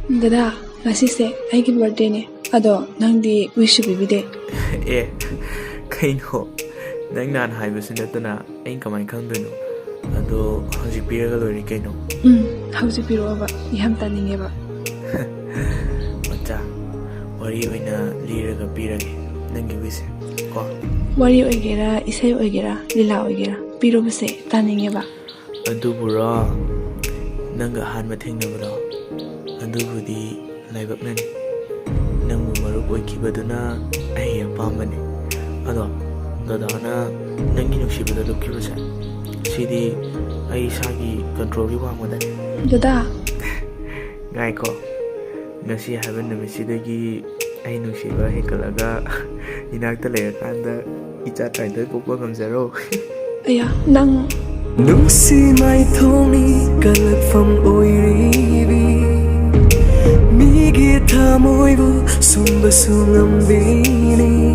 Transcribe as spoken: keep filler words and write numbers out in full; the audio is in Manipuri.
ꯗꯗꯥ, ꯉꯁꯤꯁꯦ ꯑꯩꯒꯤ ꯕꯥꯔꯗꯦꯅꯦ꯫ ꯑꯗꯣ ꯅꯪꯗꯤ ꯋꯤꯁꯁꯨ ꯄꯤꯕꯤꯗꯦ꯫ ꯑꯦ, ꯀꯩꯅꯣ? ꯅꯪ ꯅꯍꯥꯟ ꯍꯥꯏꯕꯁꯨ ꯅꯠꯇꯅ ꯑꯩꯅ ꯀꯃꯥꯏꯅ ꯈꯪꯗꯣꯏꯅꯣ? ꯑꯗꯣ ꯍꯧꯖꯤꯛ ꯄꯤꯔꯒ ꯂꯣꯏꯔꯦ ꯀꯩꯅꯣ꯫ ꯎꯝ, ꯍꯧꯖꯤꯛ ꯄꯤꯔꯛꯑꯣꯕ, ꯌꯥꯝ ꯇꯥꯅꯤꯡꯉꯦꯕ꯫ ꯃꯆꯥ, ꯋꯥꯔꯤ ꯑꯣꯏꯅ ꯂꯤꯔꯒ ꯄꯤꯔꯒꯦ ꯅꯪꯒꯤ ꯋꯤꯁꯁꯦ ꯀꯣ꯫ ꯋꯥꯔꯤ ꯑꯣꯏꯒꯦꯔꯥ, ꯏꯁꯩ ꯑꯣꯏꯒꯦꯔꯥ, ꯂꯤꯂꯥ ꯑꯣꯏꯒꯦꯔꯥ, ꯄꯤꯔꯨꯕꯁꯦ ꯇꯥꯅꯤꯡꯉꯦꯕ꯫ ꯑꯗꯨꯕꯨꯔꯣ, ꯅꯪꯒ ꯑꯍꯥꯟꯕ ꯊꯦꯡꯅꯕꯗꯣ, ꯑꯗꯨꯕꯨꯗꯤ ꯂꯥꯏꯕꯛꯅꯅꯤ꯫ ꯅꯪꯕꯨ ꯃꯔꯨꯞ ꯑꯣꯏꯈꯤꯕꯗꯨꯅ ꯑꯩꯒꯤ ꯑꯄꯥꯝꯕꯅꯤ꯫ ꯑꯗꯣ ꯗꯗꯥꯅ ꯅꯪꯒꯤ ꯅꯨꯡꯁꯤꯕꯗ ꯂꯨꯞꯈꯤꯕꯁꯦ, ꯁꯤꯗꯤ ꯑꯩ ꯏꯁꯥꯒꯤ ꯀꯟꯇ꯭ꯔꯣꯜꯒꯤ ꯋꯥꯡꯃꯗꯅꯤ꯫ ꯗꯗꯥ꯫ ꯉꯥꯏꯈꯣ, ꯉꯁꯤ ꯍꯥꯏꯕ ꯅꯨꯃꯤꯠꯁꯤꯗꯒꯤ ꯑꯩ ꯅꯨꯡꯁꯤꯕ ꯍꯦꯟꯒꯠꯂꯒ ꯏꯅꯥꯛꯇ ꯂꯩꯔꯀꯥꯟꯗ ꯏꯆꯥ ꯇꯔꯥꯅꯤꯊꯣꯏ ꯄꯣꯛꯄ ꯉꯝꯖꯔꯣ꯫ ꯑꯌꯥ, ꯅꯪ꯫ ꯅꯨꯡꯁꯤ ꯃꯥꯏꯊꯣꯡꯅꯤ ꯀꯜꯂꯛꯐꯝ ꯑꯣꯏꯔꯤꯕꯤ, ꯃꯤꯒꯤ ꯊꯃꯣꯏꯕꯨ ꯁꯨꯝꯕꯁꯨ ꯉꯝꯕꯤꯅꯤ꯫